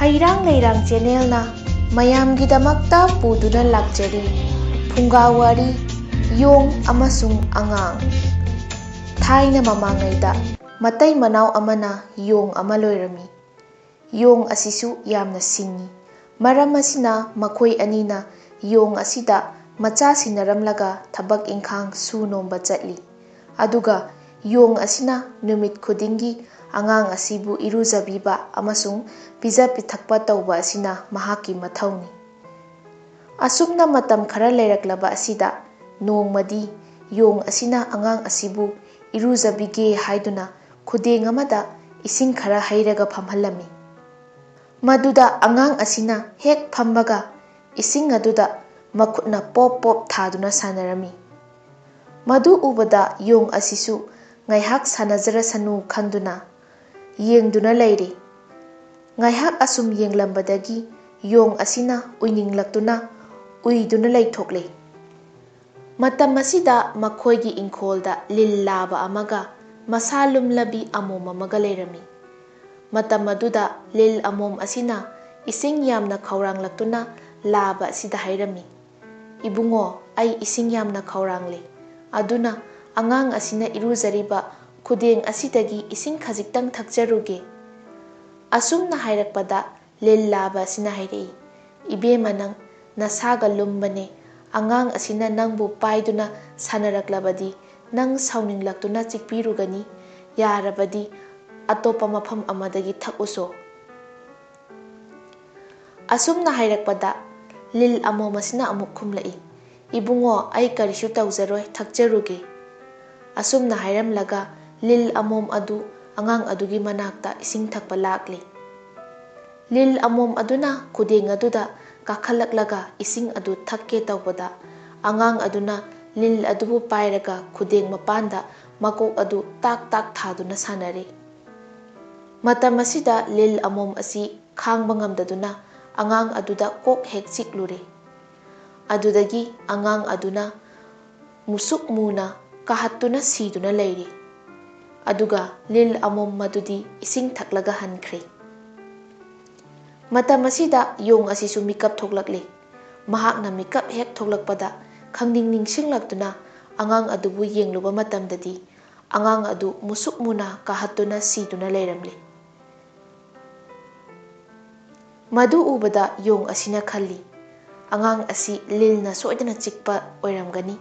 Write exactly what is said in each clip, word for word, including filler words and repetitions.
ꯍꯩꯔꯥꯡ ꯂꯩꯔꯥꯡ ꯆꯦꯅꯦꯜꯅ ꯃꯌꯥꯝꯒꯤꯗꯃꯛꯇ ꯄꯨꯗꯨꯅ ꯂꯥꯛꯆꯔꯤ ꯐꯨꯡꯒꯥ ꯋꯥꯔꯤ, ꯌꯣꯡ ꯑꯃꯁꯨꯡ ꯑꯉꯥꯡ꯫ ꯊꯥꯏꯅ ꯃꯃꯥꯡꯉꯩꯗ ꯃꯇꯩ ꯃꯅꯥꯎ ꯑꯃꯅ ꯌꯣꯡ ꯑꯃ ꯂꯣꯏꯔꯝꯃꯤ꯫ ꯌꯣꯡ ꯑꯁꯤꯁꯨ ꯌꯥꯝꯅ ꯁꯤꯡꯉꯤ꯫ ꯃꯔꯝ ꯑꯁꯤꯅ ꯃꯈꯣꯏ ꯑꯅꯤꯅ ꯌꯣꯡ ꯑꯁꯤꯗ ꯃꯆꯥ ꯁꯤꯟꯅꯔꯝꯂꯒ ꯊꯕꯛ ꯏꯪꯈꯥꯡ ꯁꯨ ꯅꯣꯝꯕ ꯆꯠꯂꯤ꯫ ꯑꯗꯨꯒ ꯌꯣꯡ ꯑꯁꯤꯅ ꯅꯨꯃꯤꯠ ꯈꯨꯗꯤꯡꯒꯤ ꯑꯉꯥꯡ ꯑꯁꯤꯕꯨ ꯏꯔꯨꯖꯕꯤꯕ ꯑꯃꯁꯨꯡ ꯄꯤꯖ ꯄꯤꯊꯛꯄ ꯇꯧꯕ ꯑꯁꯤꯅ ꯃꯍꯥꯛꯀꯤ ꯃꯊꯧꯅꯤ꯫ ꯑꯁꯨꯝꯅ ꯃꯇꯝ ꯈꯔ ꯂꯩꯔꯛꯂꯕ ꯑꯁꯤꯗ ꯅꯣꯡꯃꯗꯤ ꯌꯣꯡ ꯑꯁꯤꯅ ꯑꯉꯥꯡ ꯑꯁꯤꯕꯨ ꯏꯔꯨꯖꯕꯤꯒꯦ ꯍꯥꯏꯗꯨꯅ ꯈꯨꯗꯦꯡ ꯑꯃꯗ ꯏꯁꯤꯡ ꯈꯔ ꯍꯩꯔꯒ ꯐꯝꯍꯜꯂꯝꯃꯤ꯫ ꯃꯗꯨꯗ ꯑꯉꯥꯡ ꯑꯁꯤꯅ ꯍꯦꯛ ꯐꯝꯕꯒ ꯏꯁꯤꯡ ꯑꯗꯨꯗ ꯃꯈꯨꯠꯅ ꯄꯣꯞ ꯄꯣꯞ ꯊꯥꯗꯨꯅ ꯁꯥꯟꯅꯔꯝꯃꯤ꯫ ꯃꯗꯨ ꯎꯕꯗ ꯌꯣꯡ ꯑꯁꯤꯁꯨ ꯉꯥꯏꯍꯥꯛ ꯁꯥꯟꯅꯖꯔꯁꯅꯨ ꯈꯟꯗꯨꯅ ꯌꯦꯡꯗꯨꯅ ꯂꯩꯔꯤ꯫ ꯉꯥꯏꯍꯥꯛ ꯑꯁꯨꯝ ꯌꯦꯡꯂꯝꯕꯗꯒꯤ ꯌꯣꯡ ꯑꯁꯤꯅ ꯎꯏꯅꯤꯡꯂꯛꯇꯨꯅ ꯎꯏꯗꯨꯅ ꯂꯩꯊꯣꯛꯂꯦ꯫ ꯃꯇꯝ ꯑꯁꯤꯗ ꯃꯈꯣꯏꯒꯤ ꯏꯪꯈꯣꯜꯗ ꯂꯤꯜ ꯂꯥꯕ ꯑꯃꯒ ꯃꯁꯥ ꯂꯨꯝꯂꯕꯤ ꯑꯃꯣꯝ ꯑꯃꯒ ꯂꯩꯔꯝꯃꯤ꯫ ꯃꯇꯝ ꯑꯗꯨꯗ ꯂꯤꯜ ꯑꯃꯣꯝ ꯑꯁꯤꯅ ꯏꯁꯤꯡ ꯌꯥꯝꯅ ꯈꯧꯔꯥꯡꯂꯛꯇꯨꯅ ꯂꯥꯕ ꯑꯁꯤꯗ ꯍꯥꯏꯔꯝꯃꯤ, "ꯏꯕꯨꯡꯉꯣ, ꯑꯩ ꯏꯁꯤꯡ ꯌꯥꯝꯅ ꯈꯧꯔꯥꯡꯂꯦ꯫ ꯑꯗꯨꯅ ꯑꯉꯥꯡ ꯑꯁꯤꯅ ꯏꯔꯨꯖꯔꯤꯕ ꯈꯨꯗꯦꯡ ꯑꯁꯤꯗꯒꯤ ꯏꯁꯤꯡ ꯈꯖꯤꯛꯇꯪ ꯊꯛꯆꯔꯨꯒꯦ꯫" ꯑꯁꯨꯝꯅ ꯍꯥꯏꯔꯛꯄꯗ ꯂꯤꯜ ꯂꯥꯕ ꯑꯁꯤꯅ ꯍꯥꯏꯔꯛꯏ, "ꯏꯕꯦꯝꯃ, ꯅꯪ ꯅꯁꯥꯒ ꯂꯨꯝꯕꯅꯦ꯫ ꯑꯉꯥꯡ ꯑꯁꯤꯅ ꯅꯪꯕꯨ ꯄꯥꯏꯗꯨꯅ ꯁꯥꯟꯅꯔꯛꯂꯕꯗꯤ ꯅꯪ ꯁꯥꯎꯅꯤꯡꯂꯛꯇꯨꯅ ꯆꯤꯛꯄꯤꯔꯨꯒꯅꯤ꯫ ꯌꯥꯔꯕꯗꯤ ꯑꯇꯣꯞꯄ ꯃꯐꯝ ꯑꯃꯗꯒꯤ ꯊꯛꯎꯁꯣ꯫" ꯑꯁꯨꯝꯅ ꯍꯥꯏꯔꯛꯄꯗ ꯂꯤꯜ ꯑꯃꯣꯝ ꯑꯁꯤꯅ ꯑꯃꯨꯛ ꯈꯨꯝꯂꯛꯏ, "ꯏꯕꯨꯡꯉꯣ, ꯑꯩ ꯀꯔꯤꯁꯨ ꯇꯧꯖꯔꯣꯏ, ꯊꯛꯆꯔꯨꯒꯦ꯫" ꯑꯁꯨꯝꯅ ꯍꯥꯏꯔꯝꯂꯒ ꯂꯤꯜ ꯑꯃꯣꯝ ꯑꯗꯨ ꯑꯉꯥꯡ ꯑꯗꯨꯒꯤ ꯃꯅꯥꯛꯇ ꯏꯁꯤꯡ ꯊꯛꯄ ꯂꯥꯛꯂꯤ꯫ ꯂꯤꯜ ꯑꯃꯣꯝ ꯑꯗꯨꯅ ꯈꯨꯗꯦꯡ ꯑꯗꯨꯗ ꯀꯥꯈꯠꯂꯛꯂꯒ ꯏꯁꯤꯡ ꯑꯗꯨ ꯊꯛꯀꯦ ꯇꯧꯕꯗ, ꯑꯉꯥꯡ ꯑꯗꯨꯅ ꯂꯤꯜ ꯑꯗꯨꯕꯨ ꯄꯥꯏꯔꯒ ꯈꯨꯗꯦꯡ ꯃꯄꯥꯟꯗ ꯃꯀꯣꯛ ꯑꯗꯨ ꯇꯥꯛ ꯇꯥꯛ ꯊꯥꯗꯨꯅ ꯁꯥꯟꯅꯔꯤ꯫ ꯃꯇꯝ ꯑꯁꯤꯗ ꯂꯤꯜ ꯑꯃꯣꯝ ꯑꯁꯤ ꯈꯥꯡꯕ ꯉꯝꯗꯗꯨꯅ ꯑꯉꯥꯡ ꯑꯗꯨꯗ ꯀꯣꯛ ꯍꯦꯛ ꯆꯤꯛꯂꯨꯔꯦ꯫ ꯑꯗꯨꯗꯒꯤ ꯑꯉꯥꯡ ꯑꯗꯨꯅ ꯃꯨꯁꯨꯛ ꯃꯨꯅ ꯀꯥꯍꯠꯇꯨꯅ ꯁꯤꯗꯨꯅ ꯂꯩꯔꯤ꯫ ꯑꯗꯨꯒ ꯂꯤꯜ ꯑꯃꯣꯝ ꯃꯗꯨꯗꯤ ꯏꯁꯤꯡ ꯊꯛꯂꯒ ꯍꯟꯈ꯭ꯔꯦ꯫ ꯃꯇꯝ ꯑꯁꯤꯗ ꯌꯣꯡ ꯑꯁꯤꯁꯨ ꯃꯤꯀꯞ ꯊꯣꯛꯂꯛꯂꯤ꯫ ꯃꯍꯥꯛꯅ ꯃꯤꯀꯞ ꯍꯦꯛ ꯊꯣꯛꯂꯛꯄꯗ, ꯈꯪꯅꯤꯡ ꯅꯤꯡꯁꯤꯡꯂꯛꯇꯨꯅ ꯑꯉꯥꯡ ꯑꯗꯨꯕꯨ ꯌꯦꯡꯂꯨꯕ ꯃꯇꯝꯗꯗꯤ, ꯑꯉꯥꯡ ꯑꯗꯨ ꯃꯨꯁꯨꯛ ꯃꯨꯅ ꯀꯥꯍꯠꯇꯨꯅ ꯁꯤꯗꯨꯅ ꯂꯩꯔꯝꯂꯤ꯫ ꯃꯗꯨ ꯎꯕꯗ ꯌꯣꯡ ꯑꯁꯤꯅ ꯈꯜꯂꯤ, "ꯑꯉꯥꯡ ꯑꯁꯤ ꯂꯤꯜꯅ ꯁꯣꯏꯗꯅ ꯆꯤꯛꯄ ꯑꯣꯏꯔꯝꯒꯅꯤ꯫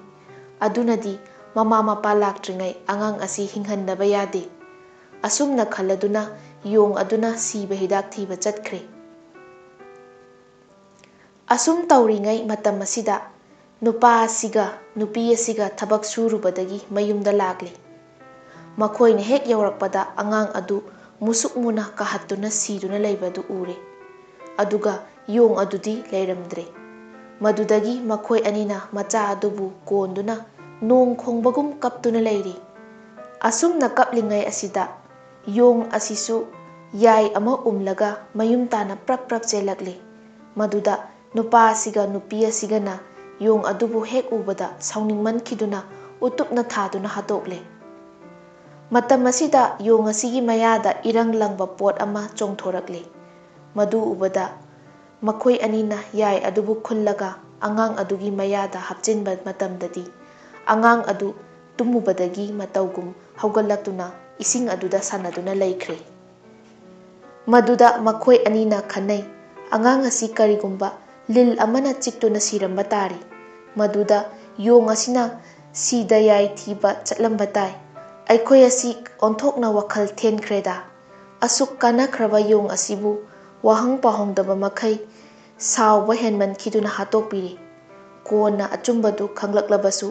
ꯑꯗꯨꯅꯗꯤ ꯃꯃꯥ ꯃꯄꯥ ꯂꯥꯛꯇ꯭ꯔꯤꯉꯩ ꯑꯉꯥꯡ ꯑꯁꯤ ꯍꯤꯡꯍꯟꯗꯕ ꯌꯥꯗꯦ"꯫ ꯑꯁꯨꯝꯅ ꯈꯜꯂꯗꯨꯅ ꯌꯣꯡ ꯑꯗꯨꯅ ꯁꯤꯕ ꯍꯤꯗꯥꯛ ꯊꯤꯕ ꯆꯠꯈ꯭ꯔꯦ꯫ ꯑꯁꯨꯝ ꯇꯧꯔꯤꯉꯩ ꯃꯇꯝ ꯑꯁꯤꯗ ꯅꯨꯄꯥ ꯑꯁꯤꯒ ꯅꯨꯄꯤ ꯑꯁꯤꯒ ꯊꯕꯛ ꯁꯨꯔꯨꯕꯗꯒꯤ ꯃꯌꯨꯝꯗ ꯂꯥꯛꯂꯤ꯫ ꯃꯈꯣꯏꯅ ꯍꯦꯛ ꯌꯧꯔꯛꯄꯗ ꯑꯉꯥꯡ ꯑꯗꯨ ꯃꯨꯁꯨꯛ ꯃꯨꯅ ꯀꯥꯍꯠꯇꯨꯅ ꯁꯤꯗꯨꯅ ꯂꯩꯕꯗꯨ ꯎꯔꯦ꯫ ꯑꯗꯨꯒ ꯌꯣꯡ ꯑꯗꯨꯗꯤ ꯂꯩꯔꯝꯗ꯭ꯔꯦ꯫ ꯃꯗꯨꯗꯒꯤ ꯃꯈꯣꯏ ꯑꯅꯤꯅ ꯃꯆꯥ ꯑꯗꯨꯕꯨ ꯀꯣꯟꯗꯨꯅ ꯅꯣꯡ ꯈꯣꯡꯕꯒꯨꯝ ꯀꯞꯇꯨꯅ ꯂꯩꯔꯤ꯫ ꯑꯁꯨꯝꯅ ꯀꯞꯂꯤꯉꯩ ꯑꯁꯤꯗ ꯌꯣꯡ ꯑꯁꯤꯁꯨ ꯌꯥꯏ ꯑꯃ ꯎꯝꯂꯒ ꯃꯌꯨꯝ ꯇꯥꯅ ꯄ꯭ꯔꯞ ꯄ꯭ꯔꯞ ꯆꯦꯜꯂꯛꯂꯤ꯫ ꯃꯗꯨꯗ ꯅꯨꯄꯥ ꯑꯁꯤꯒ ꯅꯨꯄꯤ ꯑꯁꯤꯒꯅ ꯌꯣꯡ ꯑꯗꯨꯕꯨ ꯍꯦꯛ ꯎꯕꯗ ꯁꯥꯎꯅꯤꯡꯃꯟꯈꯤꯗꯨꯅ ꯎꯇꯨꯞꯅ ꯊꯥꯗꯨꯅ ꯍꯥꯠꯇꯣꯛꯂꯦ꯫ ꯃꯇꯝ ꯑꯁꯤꯗ ꯌꯣꯡ ꯑꯁꯤꯒꯤ ꯃꯌꯥꯗ ꯏꯔꯪ ꯂꯪꯕ ꯄꯣꯠ ꯑꯃ ꯆꯣꯡꯊꯣꯔꯛꯂꯦ꯫ ꯃꯗꯨ ꯎꯕꯗ ꯃꯈꯣꯏ ꯑꯅꯤꯅ ꯌꯥꯏ ꯑꯗꯨꯕꯨ ꯈꯨꯜꯂꯒ ꯑꯉꯥꯡ ꯑꯗꯨꯒꯤ ꯃꯌꯥꯗ ꯍꯥꯞꯆꯤꯟꯕ ꯃꯇꯝꯗꯗꯤ, ꯑꯉꯥꯡ ꯑꯗꯨ ꯇꯨꯝꯃꯨꯕꯗꯒꯤ ꯃꯇꯧꯒꯨꯝ ꯍꯧꯒꯠꯂꯛꯇꯨꯅ ꯏꯁꯤꯡ ꯑꯗꯨꯗ ꯁꯥꯟꯅꯗꯨꯅ ꯂꯩꯈ꯭ꯔꯦ꯫ ꯃꯗꯨꯗ ꯃꯈꯣꯏ ꯑꯅꯤꯅ ꯈꯟꯅꯩ, "ꯑꯉꯥꯡ ꯑꯁꯤ ꯀꯔꯤꯒꯨꯝꯕ ꯂꯤꯜ ꯑꯃꯅ ꯆꯤꯛꯇꯨꯅ ꯁꯤꯔꯝꯕ ꯇꯥꯔꯦ꯫ ꯃꯗꯨꯗ ꯌꯣꯡ ꯑꯁꯤꯅ ꯁꯤꯗ ꯌꯥꯏ ꯊꯤꯕ ꯆꯠꯂꯝꯕ ꯇꯥꯏ꯫ ꯑꯩꯈꯣꯏ ꯑꯁꯤ ꯑꯣꯟꯊꯣꯛꯅ ꯋꯥꯈꯜ ꯊꯦꯟꯈ꯭ꯔꯦꯗ꯫ ꯑꯁꯨꯛ ꯀꯥꯟꯅꯈ꯭ꯔꯕ ꯌꯣꯡ ꯑꯁꯤꯕꯨ ꯋꯥꯍꯪ ꯄꯥꯎꯍꯪꯗꯕ ꯃꯈꯩ ꯁꯥꯎꯕ ꯍꯦꯟꯃꯟꯈꯤꯗꯨꯅ ꯍꯥꯠꯇꯣꯛꯄꯤꯔꯦ"꯫ ꯀꯣꯟꯅ ꯑꯆꯨꯝꯕꯗꯨ ꯈꯪꯂꯛꯂꯕꯁꯨ,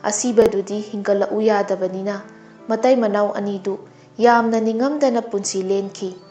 ꯑꯁꯤꯕꯗꯨꯗꯤ ꯍꯤꯡꯒꯠꯂꯛꯎ ꯌꯥꯗꯕꯅꯤꯅ, ꯃꯇꯩ ꯃꯅꯥꯎ ꯑꯅꯤꯗꯨ ꯌꯥꯝꯅ ꯅꯤꯡꯉꯝꯗꯅ ꯄꯨꯟꯁꯤ ꯂꯦꯟꯈꯤ꯫